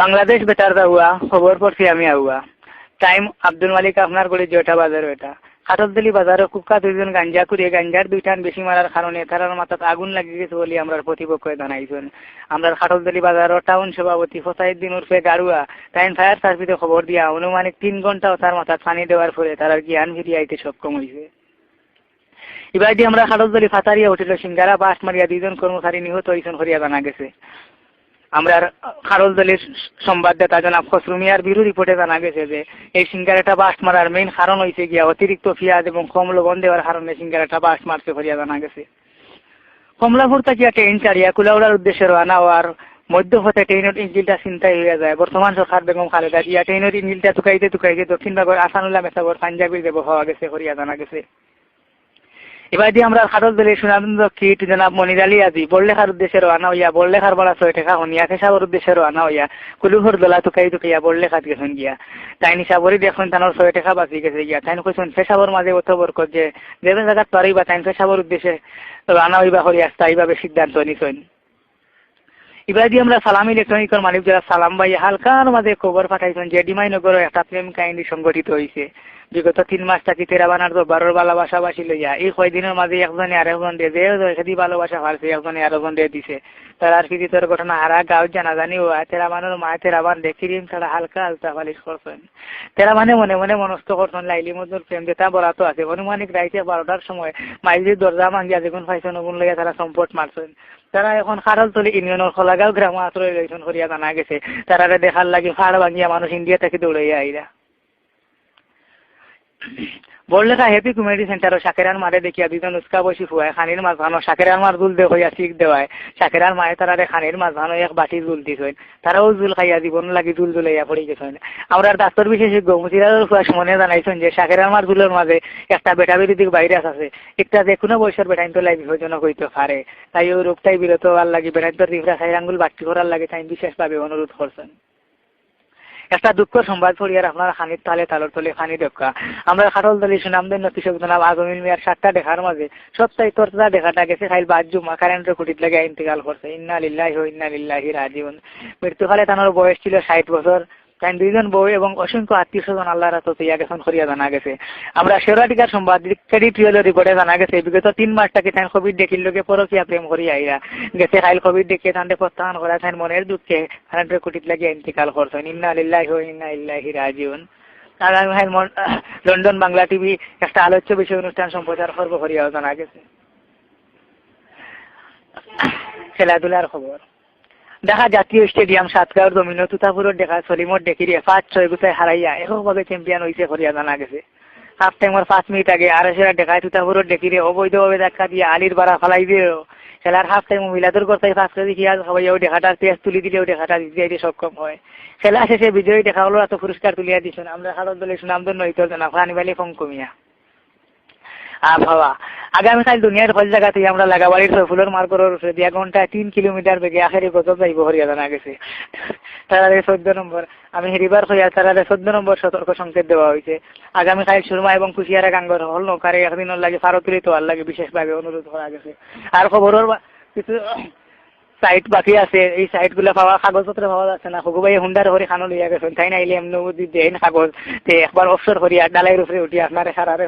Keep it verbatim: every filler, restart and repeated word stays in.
বাংলাদেশ বেতার দাউয়া, খবর পড়ছি আমি আউয়া। টাইম আব্দুল মালিক, আপনার ঘড়ি যেটা বাজার ওটা। কাঠলতলি বাজারো কুখ্যাত দুইজন গাঞ্জা খুরে গাঞ্জার দুই টান বেশি মারার কারণে তারার মাথাত আগুন লাগি গেছে বলে আমরার প্রতিপক্ষে জানাইছইন। আমরার কাঠলতলি বাজারো টাউন সভাপতি ফসাইদ্দিন উরফে গাড়ুয়া, তাইন ফায়ার সার্ভিসে খবর দিয়া আনুমানিক তিন ঘন্টা তার মাথাত পানি দেওয়ার পরে তারার জ্ঞান ফিরিয়া আইতে সক্ষম অইছে। ইবাদি আমরার কাঠলতলি ফাতারিয়া হোটেলো সিঙ্গারা বাস্ট মারিয়া দুইজন কর্মচারী নিহত অইছইন করিয়া জানা গেছে। আমরার কাঠলতলির সংবাদদাতা জনাব খসরু মিয়ার ব্যুরো রিপোর্টে জানা গেছে যে এই সিঙ্গারাটা বাস্ট মারার মেইন কারণ অইছে গিয়া অতিরিক্ত পিয়াজ এবং কম লবণ দেওয়ার কারণে সিঙ্গারাটা বাস্ট মারছে করিয়া জানা গেছে। কমলাপুর থাকিয়া ট্রেন ছাড়িয়া কুলাউড়ার উদ্দেশ্যে রওয়ানা অওয়ার মধ্যপথে ট্রেনর ইঞ্জিনটা ছিনতাই অইয়া যায়। বর্তমান সরকার বেগম খালেদা জিয়া ট্রেনর ইঞ্জিনটা তুকাইতে তুকাইতে দক্ষিণ ভাগর আসানুল্লাহ মেসাবর পাঞ্জাবির জেবো পাওয়া গেছে করিয়া জানা গেছে। ইবাদি আমরার কাঠলতলির সুনামধন্য কিট জনাব মনির আলী আজি বড়লেখার উদ্দেশ্যে রওয়ানা অইয়া বড়লেখার ভাড়া ছয় টেকা হুনিয়া পেশাবর উদ্দেশ্যে রওয়ানা অইয়া কুলুফর দলা তুকাই তুকাইয়া বড়লেখাত গেছইন গিয়া। তাইন হিসাব করি দেখছইন তানর ছয় টেকা বাঁচি গেছে গিয়া। তাইন কইছইন পেশাবর মাঝে অত বরকত যে যে জাগাত পারইবা তাইন পেশাবর উদ্দেশ্যে রওয়ানা অইবা করি আস্তা ইভাবে সিদ্ধান্ত নিছইন। ইবাদি আমরার সালাম ইলেকট্রনিকর মালিক জনাব সালাম ভাইয়ে হালকার মাঝে খবর পাঠাইছইন যে ডিমাইনগরো একটা প্রেম কাহিনী সংঘটিত অইছে। বিগত তিন মাস থাকি তেরাবানর দরবারর ভালোবাসাবাসি লইয়া এই কয়দিনর মাঝে একজনে আরেকজনরে যে যেখাদি ভালোবাসা পারছে একজনে আরেকজনরে দিছে। তারার পিরিতর ঘটনা হারা গাঁওত জানাজানি অওয়ায় তেরাবানর মায়ে তেরাবানরে ক্রিম ছাড়া হালকা আলতা পালিশ করছইন। তেরাবানে মনে মনে মনস্থ করছইন লাইলি মজনুর প্রেম যেটা বরাতো আছে। আনুমানিক রাইত বারোটার সময় মাইজির দরজা ভাঙ্গিয়া যেগুন পাইছইন অগুন লইয়া তারা চম্পট মারছইন। তারা এখন কাঠলতলি ইউনিয়নর খোলাগাঁও গ্রামো আশ্রয় লইছইন করিয়া জানা গেছে। তারারে দেখার লাগি পাহাড় ভাঙ্গিয়া মানুষ ইন্ডিয়া থাকি দৌড়াইয়া আইরা। বড়লেখা হ্যাপি কমিউনিটি সেন্টারো শাকেরার মারে দেখিয়া দুইজন উস্কা বয়সী ফুয়ায় খানির মাঝখানো শাকেরার মার জুল দে কইয়া শিক দেওয়ায় শাকেরার মায়ে তারারে খানির মাঝখানো এক বাটি জুল দিছইন। তারাও জুল খাইয়া জীবন লাগি জুল জুলাইয়া পড়ি গেছইন। আমরার ডাক্তার বিশেষজ্ঞ মুজিরারর ফুয়া সুমনে জানাইছইন যে শাকেরার মার জুলর মাঝে একটা বেটা বিরোধী ভাইরাস আছে। একটা যে কোনো বয়সর বেটাইন্তর লাগি বিপজ্জনক অইতো পারে। তাই অউ রোগটাই বিরত অওয়ার লাগি বেটাইন্তর জিফরা খাইর আঙ্গুল বাট্টি করার লাগি তাইন বিশেষভাবে অনুরোধ করছইন। একটা দুঃখর সংবাদ পড়িয়ার আপনারা খানির তালে তালর তলে খানি দেউক্কা। আমরার কাঠলতলির সুনামধন্য কৃষক জনাব আজমিল মিয়ার সাতটা ডেকার মাঝে সবচাইতে তরতাজা ডেকাটা গেছে কাইল বাদ জুমা কারেন্টর খুঁটিত লাগিয়া ইন্তেকাল করছে। ইন্না লিল্লাহি ওয়া ইন্না ইলাইহি রাজিউন। মৃত্যুকালে তানর বয়স ছিল ষাইট বছর। তাইন দুইজন বউ এবং অসংখ্য আত্মীয় স্বজন আল্লাহর আতো থইয়া গেছইন করিয়া জানা গেছে। আমরার শেওরাটিকার সংবাদ ক্রেডিট রিয়েলর রিপোর্টে জানা গেছে বিগত তিন মাস থাকি তাইন কোভিড ডেকির লগে পরকিয়া প্রেম করিয়া আইরা। গেছে কাইল কোভিড ডেকিয়ে তানরে প্রত্যাখ্যান করায় তাইন মনের দুঃখে কারেন্টর খুঁটিত লাগিয়া ইন্তেকাল করছইন। ইন্না লিল্লাহি ওয়া ইন্না ইলাইহি রাজিউন। আগামী কাইল মন-, লন্ডন বাংলা টিভি একটা আলোচ্য বিষয় অনুষ্ঠান সম্প্রচার করবো করিয়াও জানা গেছে। খেলাধুলার খবর। ঢাকা জাতীয় স্টেডিয়াম সাতগাঁওর জমিনো তুতাপুরর ডেকা সলিমর ডেকিরে পাঁচ ছয় গুতায় হারাইয়া এককভাবে চ্যাম্পিয়ন অইছে করিয়া জানা গেছে। হাফ টাইমর পাঁচ মিনিট আগে আরএসের ডেকায় তুতাপুরর ডেকিরে অবৈধভাবে ধাক্কা দিয়া আলির বাড়া ফালাই দিলেও খেলার হাফ টাইমো মিলাদর কর্তায় পাঁচ কেজি পিয়াজ খাওয়াইয়াও ডেকাটার পেস তুলি দিলেও ডেকাটা জিতে যাইতে সক্ষম হয়। খেলা শেষে বিজয়ী ডেকা অকলর আতো পুরস্কার তুলিয়া দিছইন আমরার কাঠলতলির সুনামধন্য ইতর জনাব হানিফ আলী ফঙ্কু মিয়া। আবহাওয়া। আগামীকাইল দুনিয়ার হকল জাগাত আমরা লাগাবাড়ির সৈফুলর মার ঘরর উপরে দিয়া ঘন্টায় তিন কিলোমিটার বেগে আখেরি গজব যাইবো করিয়া জানা গেছে। তারারে চৌদ্দ নম্বর, আমি হিরিবার কইয়া তারারে চৌদ্দ নম্বর সতর্ক সংকেত দেওয়া অইছে। আগামীকাইল সুরমা এবং কুশিয়ারা গাঙ্গর হকল নৌকারে একদিনর লাগি ফারো তুলিত অওয়ার লাগি বিশেষভাবে অনুরোধ করা গেছে। আর খবরর বা-, কিছু সাইট বাকি আছে, এই সাইটগুলা পাওয়া, কাগজপত্র পাওয়া যাচ্ছে না। হগু ভাইয়ে হুন্ডার করি খানো লইয়া গেছইন, তাইন আইলে এমনে যদি দেইন কাগজ, তে একবার অবসর করিয়া ডালাইর উপরে উঠি আপনারে সারারে